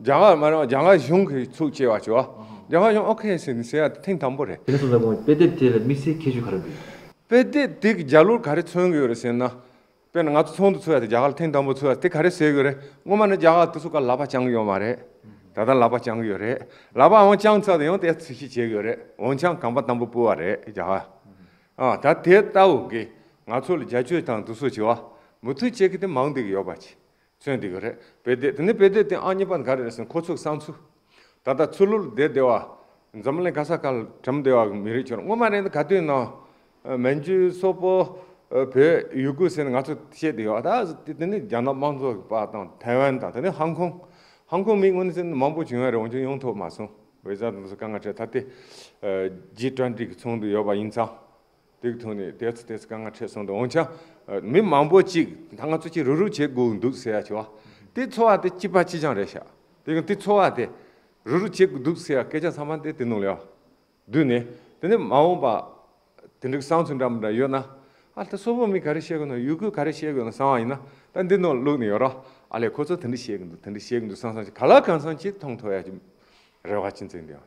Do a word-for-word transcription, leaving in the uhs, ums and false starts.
རྒྱ་གར་མ་རེད། རྒྱ་གར་གཞུང་གིས་ཚུགས་བཅད་པ་བྱས་པ། རྒྱ་གར་གཞུང་ཨོ་ཁེ་ཟེར་ནས་ཟེར་ཡ་དེ་ཐེངས་དང་པོ་རེད། དེ་ནས་སོང་ཙང་དཔེ་དེབ་དེ་ལ་དམིགས་བསལ་ཁྱད་ཆོས་ག་རེ་འདུག་དཔེ་དེབ་དེ་གི་རྒྱ་ལོར་ག་རེ་མཚོན་གི་ཡོད་རེད་ཟེར་ན། དཔེར་ན་ང་ཚོ་ཚོགས་འདུ་ཚུགས་ཡ་དེ། རྒྱ་གར་ལ་ཐེངས་དང་པོ་ཚུགས་ཡ་དེ་ག་རེ་ཟེར་གི་ཡོད་རེད། སྔོན་མ་ནས་རྒྱ་གར་དེ་ཚོ་ག་ལག་པ་བརྐྱངས་གི་ཡོད་མ་རེད། ད་ལྟ་ལག་པ་བརྐྱངས་གི་ཡོད་རེད། ལག་པ་འོང་བརྐྱངས་ཚར་དུས་ཡང་དེ་ཚོད་ཞིག་བྱེད་གི་ཡོད་རེད། འོང་བརྐྱངས་གོམ་པ་དང་པོ་སྤོ་བ་རེད་རྒྱ་གར། ཨ་ད་དེ་ལྟ་བུ་གི་ང་ཚོ་ལ་རྒྱ་ཆོས་དང་དེ་ཚོ་བྱེད་པ་མུ་མཐུད་བྱེད་གི་དེ་མང་འདུག་གི་ཡོད་པ་ཅིག་མཚོན་འདུག་གི་རེད། དཔེ་དེབ་དེ་ནི་དཔེ་དེབ་དེ་ཨང་གཉིས་པ་ག་རེ་རེད་ཟེར་ན། ཁོ་ཚོའི་བསམ་ཚུལ། ད་ལྟ་ཚུར་ལོག་བསྡད་བསྡད་པ། འཛམ་གླིང་ག་ས་ག་ལ་གྲམ་བསྡད་པ་མི་རིགས་ཚོར། སྔོན་མ་རེད་ན་ག་དུས་ན་མན་ཇུ་སོག་པོ། བོད། ཡུ་གུར་ཟེར་ནས་ང་ཚོ་བཤད་བསྡད་ཡོད། ད་དེ་ནི་རྒྱ་ནག་དམངས་གཙོ་པ་དང་ཐའེ་ཝན་དང་། དེ་ནི་ཧང་ཀོང་། ཧང་ཀོང་མི་དངོས་གནས་ཟེར་ན་མང་པོ་བྱུང་ཡ་རེད། འོན་ཀྱང་ཡོང་ཐུབ་མ་སོང་། ཝི་ཟ་དང་དེ་ཚོ་དཀའ་ངལ་འཕྲད། ད་དེ་ཇི་ཊུ་ཝེན་ཊི་གི་ཚོགས་འདུ་ཡོད་པ་ཡིན་ཙང་། དེ་གི་ཐོག་ནས་དེ་ཚོ་དེ་ཚོ་དཀའ་ངལ་འཕྲད་སོང་འདུག་འོན་ཀྱང་མི་མང་པོ་ཅིག་ད་ང་ཚོ་ཅིག་རུག་རུག་བྱེད་དགོས་འདུག་ཟེར་ཡ་བྱས་པ། དེ་ཚོར་བ་དེ་གཅིག་པ་གཅིག་རྐྱང་རེད་ཤག་དེ་གི་དེ་ཚོར་བ་དེ་རུག་རུག་བྱེད་དགོས་འདུག་ཟེར་ཡ་སྐད་ཆ་ཚང་མ་དེ་དེ་ནང་ལ་ཡོད། བསྡུས་ནས་དེ་ནས་མ་འོངས་པ་དེ་འདྲའི་བསམ་ཚུལ་འདྲ་མི་འདྲ་ཡོད་ན། ཨ་ད་སོག་པོ་མི་ག་རེ་བཤད་གི་འདུག་ཡུ་གུར་ག་རེ་བཤད་གི་འདུག་བསམ་པ་ཡིན་ན། ད་འདི་ནང་བླུགས་ནས་ཡོད་ར། ཨ་ལས་ཁོ་ཚོ་དེ་འདྲ་བཤད་གི་འདུག་དེ་འདྲ་བཤད་གི་འདུག་བསམ་བསམ་ཅིག་ག་ལ་གང་འཚམ་ཅིག་མཐོང་ཐུབ་ཡ་ཅིག་རེ་བ་ཅིག་འཛིན་བསྡད་ཡོད།